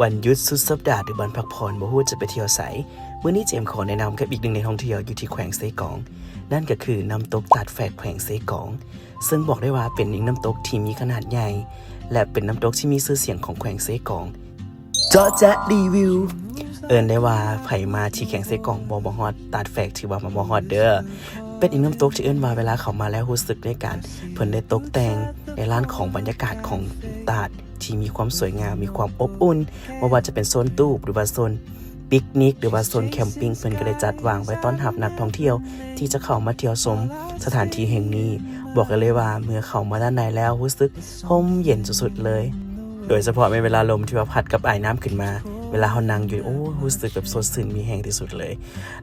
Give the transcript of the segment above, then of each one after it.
ວັນຢຸດສຸດສັບດາ ຫຼື ວັນພັກຜ່ອນ ບໍ່ຮູ້ຈະໄປທ່ຽວໃສ? ມື້ນີ້ເຈມຂໍແນະນຳກັບອີກໜຶ່ງແຫຼ່ງທ່ອງທ່ຽວຢູ່ທີ່ແຂວງເຊກອງ, ນັ້ນກໍຄືນ້ຳຕົກຕາດແຝກແຂວງເຊກອງ, ເຊິ່ງບອກໄດ້ວ່າເປັນອີກນ້ຳຕົກທີ່ມີຂະໜາດໃຫຍ່ ແລະ ເປັນນ້ຳຕົກທີ່ມີຊື່ສຽງຂອງແຂວງເຊກອງ. ເຈາະແຈະຣີວິວ. ເອີ້ນໄດ້ວ່າໃຜມາທີ່ແຂວງເຊກອງບໍ່ ບໍ່ຮອດຕາດແຝກ ຖືວ່າມາບໍ່ຮອດເດີ້. ເປັນອີກນ້ຳຕົກທີ່ເອີ້ນວ່າເວລາເຂົ້າມາແລ້ວຮູ້ສຶກໃນການ ເພິ່ນໄດ້ຕົກແຕ່ງໃນດ້ານຂອງບັນຍາກາດຂອງຕາດ ທີ່ມີຄວາມສວຍງາມ, ມີຄວາມອົບອຸ່ນ, ບໍ່ວ່າຈະເປັນໂຊນຕູບ ຫຼືວ່າໂຊນປິກນິກ ຫຼືວ່າໂຊນແຄມປິງ ເພິ່ນກໍໄດ້ຈັດວາງໄວ້ຕ້ອນຮັບນັກທ່ອງທ່ຽວທີ່ຈະເຂົ້າມາທ່ຽວຊົມສະຖານທີ່ແຫ່ງນີ້. ບອກໄດ້ເລີຍວ່າເມື່ອເຂົ້າມາດ້ານໃນແລ້ວຮູ້ສຶກຮົ່ມເຢັນສຸດໆເລີຍ, ໂດຍສະເພາະແມ່ນເວລາລົມທີ່ວ່າພັດກັບອາຍນ້ຳຂຶ້ນມາ, ເວລາເຮົານັ່ງຢູ່ ໂອ້ ຮູ້ສຶກແບບສົດຊື່ນມີແຮງທີ່ສຸດເລີຍ.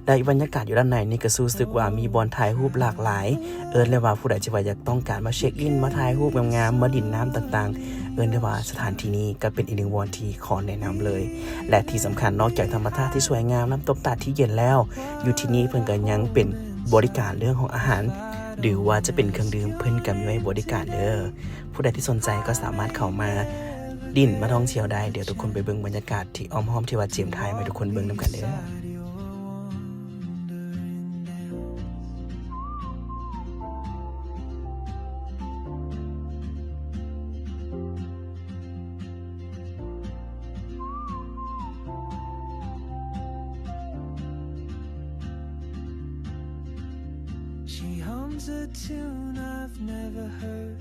ແລະ ບັນຍາກາດຢູ່ດ້ານໃນນີ້ກໍຮູ້ສຶກວ່າມີບ່ອນຖ່າຍຮູບຫຼາກຫຼາຍ, ເອີ້ນໄດ້ວ່າຜູ້ໃດທີ່ວ່າຢາກຕ້ອງການມາເຊັກອິນ ມາຖ່າຍຮູບງາມໆ ມາຫຼິ້ນນ້ຳຕ່າງໆ, ເອີ້ນໄດ້ວ່າສະຖານທີ່ນີ້ກໍເປັນອີກໜຶ່ງບ່ອນທີ່ຂໍແນະນຳເລີຍ. ແລະ ທີ່ສຳຄັນນອກຈາກທຳມະຊາດທີ່ສວຍງາມ, ນ້ຳຕົກຕາດທີ່ເຢັນແລ້ວ, ຢູ່ທີ່ນີ້ເພິ່ນກໍຍັງເປັນບໍລິການເລື່ອງຂອງອາຫານ ຫຼືວ່າຈະເປັນເຄື່ອງດື່ມ ເພິ່ນກໍມີໄວ້ບໍລິການເດີ້. ຜູ້ໃດທີ່ສົນໃຈກໍສາມາດເຂົ້າມາຫຼິ້ນມາທ່ອງທ່ຽວໄດ້. ດຽວທຸກຄົນໄປເບິ່ງບັນຍາກາດທີ່ອ້ອມຮອບທີ່ວ່າເຈມຖ່າຍມາໃຫ້ທຸກຄົນເບິ່ງນຳກັນເດີ້. She hums a tune I've never heard.